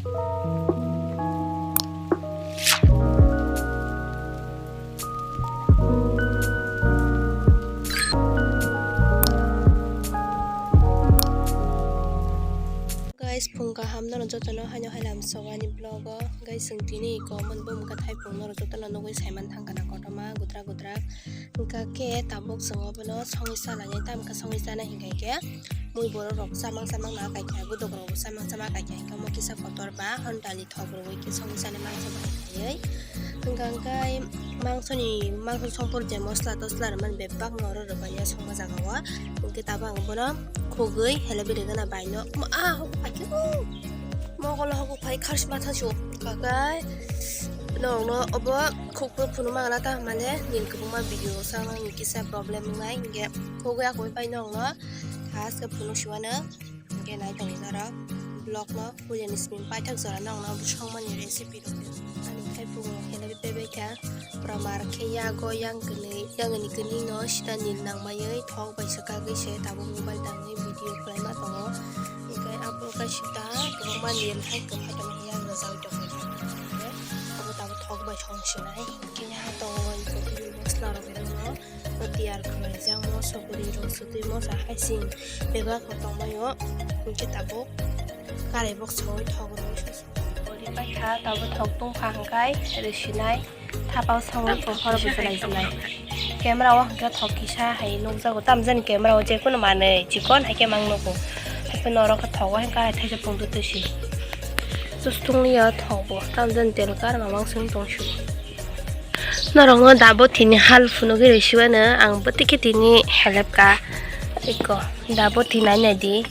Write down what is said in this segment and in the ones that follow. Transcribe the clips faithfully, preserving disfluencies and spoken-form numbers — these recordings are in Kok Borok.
Guys, phung kaham norok jotono haino hai lam sogani vlog o. Guys, chwng tini iko mon bumka thaipung norok jotono nugwi saiman thangkana kotorma gudrak gudrak. Hwnkha khe tabuk chwng obono songwi salainai, tamokhe songwi chana hinkha khe mui borok rok chamang chamang na kaikha, gudok rok bo chamang chamang kaikha, hinkhe omo kisa kotor ba honda ni thok rwui khe songwi chana mangsa bai khaiwi. Hwnkha hwnkhe mangsoni, mangso songphuru je mosla tosla rwmani bebak no oro rwbaio songma jaga o. Hwnkhe tabuk ang bono khugwi helebwi rwgana bai no. Ah, hok phai khe, oh. Mokolo hok phai kharsma thasu. Hwnkha khe norokno obo khukphuru phunukma gana ta mane nini kwbangma video o sa mani kisa problem wngnai, hwnkhe khugwi akhugwi pai norokno thaske phunuk siwano. Hwnkhe nai tongwi norok vlog no puilani simi paithak jora nokno bwswk mani recipe rok ani khai phungo helebwi pebekha. Pura mar khe yago yang kwnwi, yang ni kwnwi no sida nil nangmaiwi thok bai swkagwi se tabuk mobile tangwi video khwlaima tongo. Hwnkhe abo khe sida kwbangma nil hai kwphai tongmani yang rwjagwi tongkha. Abo tabuk thok bai song sinai. Hwnkhe ha tongo mosla rok no. Tiyar khlaijak moso guri rok sotwi moso hai sing bebak bo tongmai o, hwnkhe tabuk karai boksogwi thogo rw soso. Ori paikha tabuk thok tongkha hwnkhe rwsinai thapao songwi horo bwchalai chalai. Camera o hwnkhe thok kisa hai nukjago, tamjani camera o jephuru manwi chikon hai khe mang nugo. Haikhe norok khe thogo hai karai thaisa pungtwi twisi. Tustung ya thogo, tamjani telkar mamang song tongsu. Norokno dabo tini hal phunugwi rwsiwano ang bwtwi khe tini helep ka. Eko dabo tini nai nai di.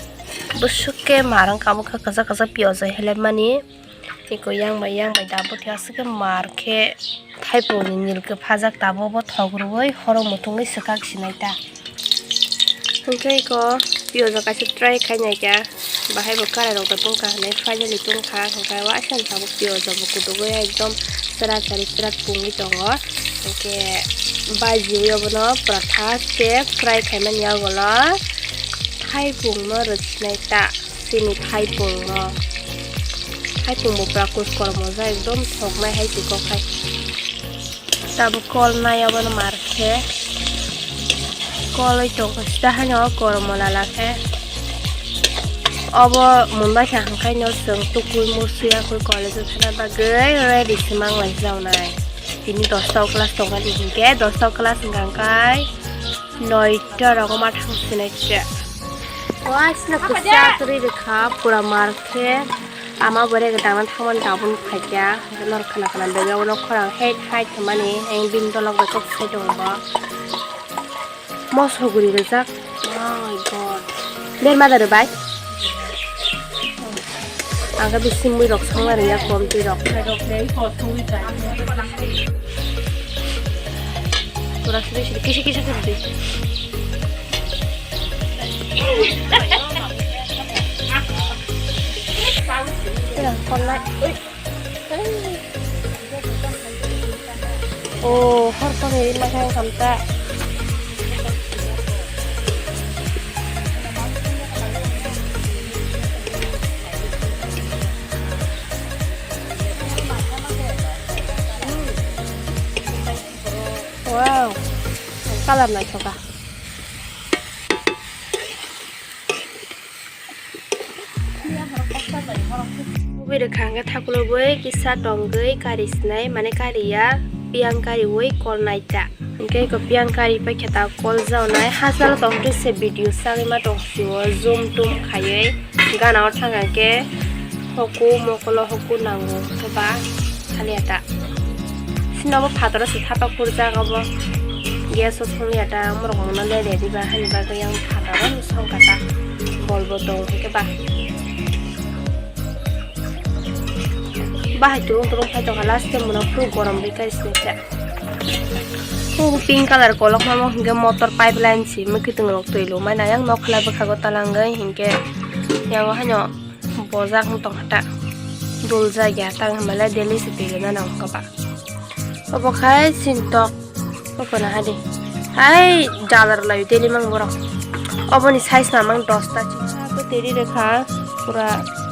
Bwswk khe marwng kabo khe kwchak kwchak piyajak helep mani. Eko yang bai yang bai dabo tini aswk khe mar khe thaipungni nil kwphajak, dabo bo thok rwui horok muthungwi swkak sinai ta. Hwnkhe eko piyajak kaisa try khai naikha, bahai bo karai rok bai tongkha hinwi finally tongkha, hwnkhe waisa tabuk piyajak bo kudugwi ekdom chwrak chwrak pungwi tongo, hwnkhe bajiwi obono pura thaste fry khaimani yagulo thaipungno rwsinai ta, chini thaipungno, thaipung bo pura kuchkormo jak ekdom thoknai hai se kok hai. Tabuk kol nai obono mar khe. Kol oi tongkha sida haino kormo lala khe. Obo mwnbai kha hwnkhe no chwng tukui mursui yakui college o thana bagwi ready se manglai jaunai. Tini dosta o class tongkha di hinkhe dosta o class wngkha hwnkhe noita rogo ma thang sinai khe. Waisno kwchak rwi rwkha pura mar khe. Ama borek dangna thangmani tabuk phaikha, hwnkhe norok khna khna bag o nok khorang hek hai thwmani, ang bini dolok bai kok sai tongo bo. Moso guri rijak. Oh my God. Ber ma da rw bai. Ang khe bisi mui rok songna rwya kom twi rok. Pura siri siri kisi kisi siri. Oi. Oh, hor hor ni ma thang kam ta. Wow, color naithoka. Bui rwkha hwnkhe thakulo bui kisa tongwi kari sinai, mane kari ya, piyang kari ui kol naita. Hwnkhe eko piyang kari paikha ta kol jaonai, hachalo tongtwi se video sagwi ma tong sio, zoom tum khaiwi gana o thang hwnkhe hoku mokolo hoku nango, hwnkhe ba. Thaliya ta. Sini obo phataro se thapa khurjak obo. Gas o songliya ta, morok mano le ready ba, hani bagwi yang phataro ni songkha ta. Bol bo tong hwnkhe ba. Bahai turung turung phai tongkha, last time mano phuru gorom bai kai sini khe. O pink color kolok mamo hwnkhe motor pipeline si mwkhwtwng rok twi lomai na yang nokhlai bwkhago talangwi hwnkhe yang o haino. Bojak wng tong kha ta. Dul jagya ta wng male daily se twi rwna nang kha ba. Obo khai sintok. Obo na hadi. Hai jala rw lai daily mang borok. Oboni size mamang dosta chiksa ko teri rwkha pura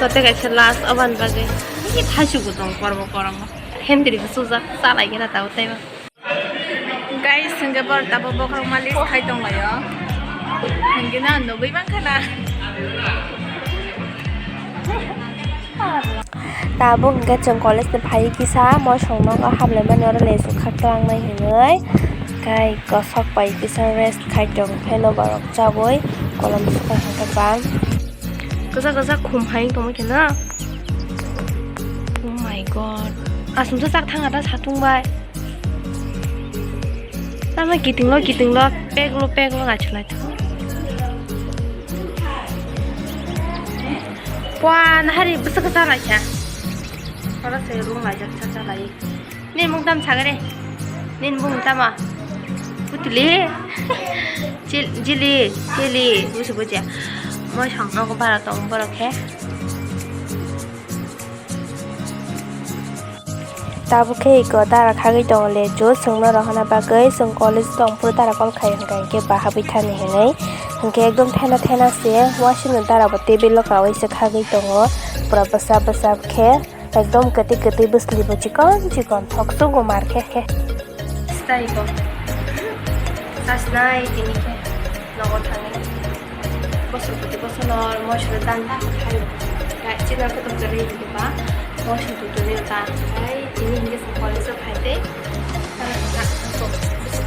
Kote kaisa last oban bagwi. Ini thaisu gotong kormo kormo. Hendri bo sujak chalai gena tabo taibo. Guys, hingke bor tabo bokhorok malis khai tonglaio. Hingke na nugui mankha na. Tabuk hingke chwng college ni phai kisa mosong nogo hablai mani oro lesu khaklangnai hinwi. Kai kosok pai kisa rest khai tong pheno borok chabwi kolom swkang hwnkhe bang. Kwchak kwchak khum hai tongma khe na. Oh my god. Aswk chak thang ada satung bai. Tamo kiting lo kiting lo pek lo pek lo nachu lai. Pua nahari bwswk kwchak lai kha. Ora se rung lai jak cha cha lai. Nini mung tam sagare. Nini mung tama. Putli. Chil-, jili, chili. Busu buja. Moi song nogo bara tong borok khe. Tabuk khe iko dara khagwi tongo le jo chwngno rohorna bagwi chwng college tong phuru dara call khai hwnkha hinkhe bahabwi thani hinwi hinkhe ekdom thena thena se wasing no dara bo table o kawi se khagwi tongo pura bwsa bwsa khe. Ekdom kwtwi kwtwi bwsli bo chikon chikon thok sugo mar khe khe. Style bo. Sasnai tini khe nogo thangwi. Bosor kwtwi bosor no moisoro dan ta khai. Ga chini khe to kwrwi hinkhe ba moisor tu tuni ta khai tini hinkhe sa college o khai tei.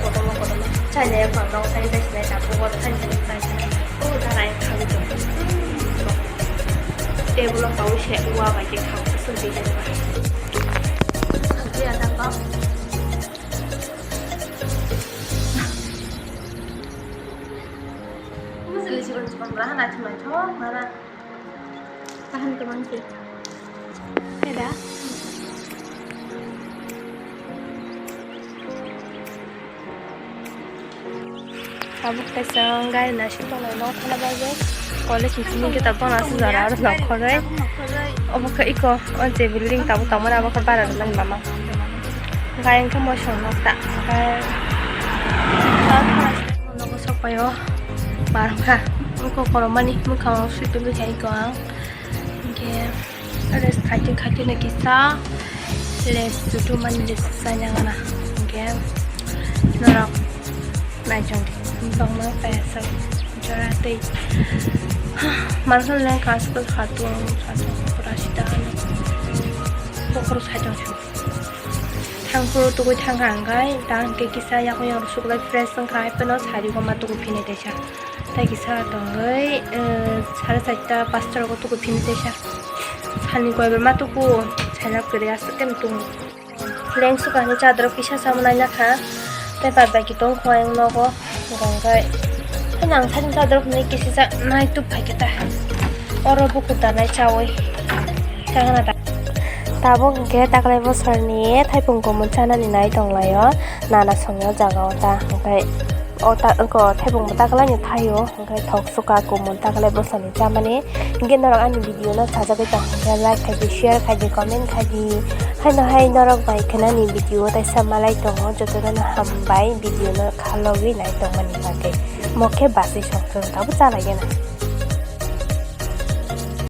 Kotorma kotorma. Chai nai phang rok chai chai sinai ta bugo chai sinai chai sinai. O ta rai khagwi tong. Table o kawi se uwa bai khe khagwi sung twi tong bai. Khagwi ya ta kok. Mujili chikon chikon bwrang naithok naithok nana. Tahan kwbang se. Khe da? Tabuk kaisa gari naising tonglai nok thana bagwi. College ni simi kita bono aswk jora aro nok khorwi. Obo khe iko o je building tabuk tongmani abo khe bara rwmani mama. Gari wngkhe moisong nok ta. Hwnkhe. Oyo, barokha, wngkha koromani mwkhang sui tongwi hai ko ang. Hingke rest khaitwi khaitwi no kisa rest tutu mani rest chaya gana. Hingke norok naichong di, bangma kaya sak jora tei. Mankhal leng kha school khatung khatung pura sida ano. Bokhorok saichung. Thangphuru tugui thangkha hwnkhe, ta hwnkhe kisa yakung yang suklai fresh wngkha, hai phano sari goma tugu phini teisa. Tai kisa tongwi, eh, sare charta, pasta rogo tugu phini teisa. Salni koibar ma tugu, saina kwrwi aswk khe tongo. Leng suka hwnwi chador kisa samo naina kha, tei bad baki tongkho ayang nogo. Hwnkhe, haino ang sakni chador hwnwi kisa sa nai tub phaikhe ta. Oro bukur danai chaui. Chakna ta. Tabuk hwnkhe taklai bosorni thaipung kumun chanani nai tonglaio. Nana songya o jaga o ta. Hwnkhe o ta, wngkha o thaipung bo taklaini thaio. Hwnkhe thok suka kumun taklai bosorni chamani. Hwnkhe norok ani video no sajagwi tong hwnkhe like khaidi, share khaidi, comment khaidi. Haino hai norok bai khenani video tai sa malai tongo. Jotono no hambai video no khalogwi nai tongmani bagwi. Mokhe basi songkhe tabuk chalaigena.